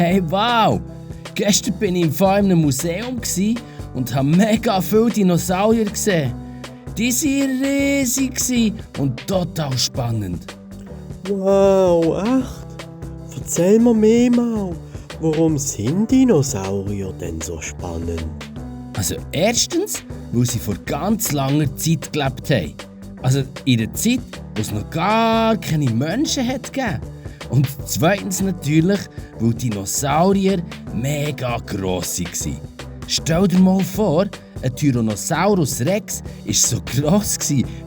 Hey, wow! Gestern war ich im Fall in einem Museum und habe mega viele Dinosaurier gesehen. Die waren riesig und total spannend. Wow, echt? Erzähl mir mehr mal, warum sind Dinosaurier denn so spannend? Also erstens, weil sie vor ganz langer Zeit gelebt haben. Also in einer Zeit, wo es noch gar keine Menschen hat gegeben. Und zweitens natürlich, weil Dinosaurier mega gross waren. Stell dir mal vor, ein Tyrannosaurus Rex war so gross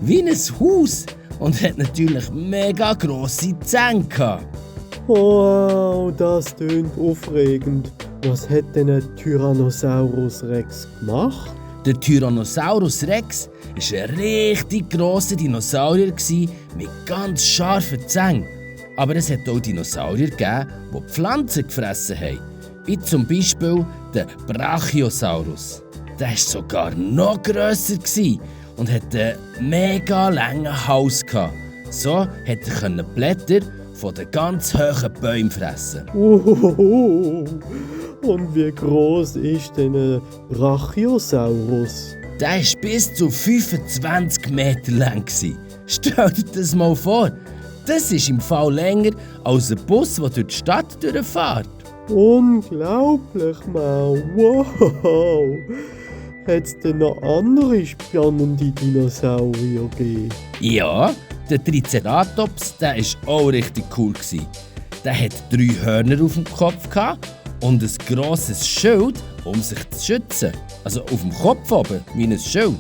wie ein Haus und hat natürlich mega grosse Zähne gehabt. Wow, das tönt aufregend. Was hat denn ein Tyrannosaurus Rex gemacht? Der Tyrannosaurus Rex war ein richtig grosser Dinosaurier mit ganz scharfen Zähnen. Aber es hat auch Dinosaurier gegeben, die Pflanzen gefressen haben. Wie zum Beispiel der Brachiosaurus. Der war sogar noch grösser und hatte einen mega langen Hals. So konnte er Blätter von den ganz hohen Bäumen fressen. Und wie groß ist denn ein Brachiosaurus? Der war bis zu 25 Meter lang. Stell dir das mal vor. Das ist im Fall länger als ein Bus, der durch die Stadt durchfährt. Unglaublich, Mau. Wow. Hat es denn noch andere spannende Dinosaurier gegeben? Ja, der Triceratops, der war auch richtig cool. Der hatte 3 Hörner auf dem Kopf und ein grosses Schild, um sich zu schützen. Also auf dem Kopf oben, wie ein Schild.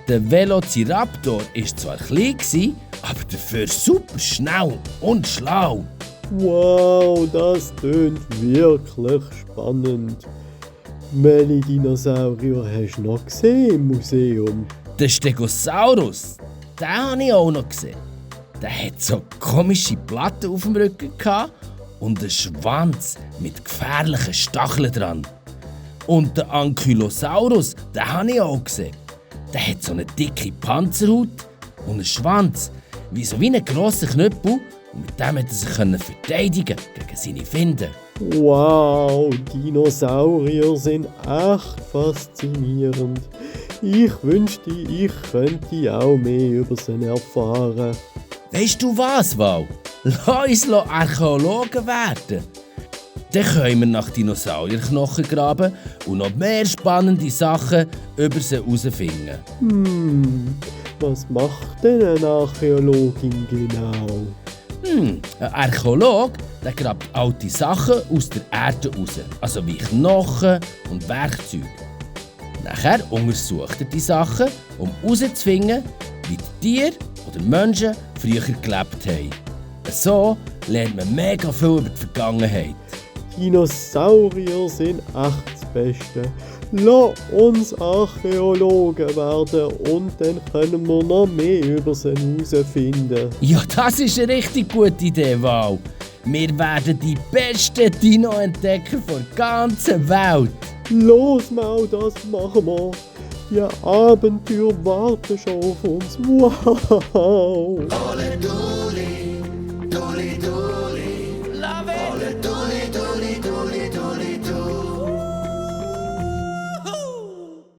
Der Velociraptor war zwar klein, aber dafür super schnell und schlau. Wow, das tönt wirklich spannend. Welche Dinosaurier hast du noch gesehen im Museum? Der Stegosaurus, den habe ich auch noch gesehen. Der hat so komische Platten auf dem Rücken und einen Schwanz mit gefährlichen Stacheln dran. Und der Ankylosaurus, den habe ich auch gesehen. Der hat so eine dicke Panzerhaut und einen Schwanz, wie ein grosser Knüppel. Und mit dem konnte er sich verteidigen gegen seine Finde. Wow, Dinosaurier sind echt faszinierend. Ich wünschte, ich könnte auch mehr über sie erfahren. Weisst du was, Val? Lass uns Archäologen werden. Dann können wir nach Dinosaurierknochen graben und noch mehr spannende Sachen über sie herausfinden. Was macht denn eine Archäologin genau? Ein Archäolog der grabt alte Sachen aus der Erde raus, also wie Knochen und Werkzeuge. Nachher untersucht er die Sachen, um herauszufinden, wie die Tiere oder Menschen früher gelebt haben. So lernt man mega viel über die Vergangenheit. Dinosaurier sind echt das Beste. Lass uns Archäologen werden und dann können wir noch mehr über sie herausfinden. Ja, das ist eine richtig gute Idee, Val. Wir werden die besten Dino-Entdecker der ganzen Welt. Los, Mau, das machen wir. Die Abenteuer warten schon auf uns. Wow!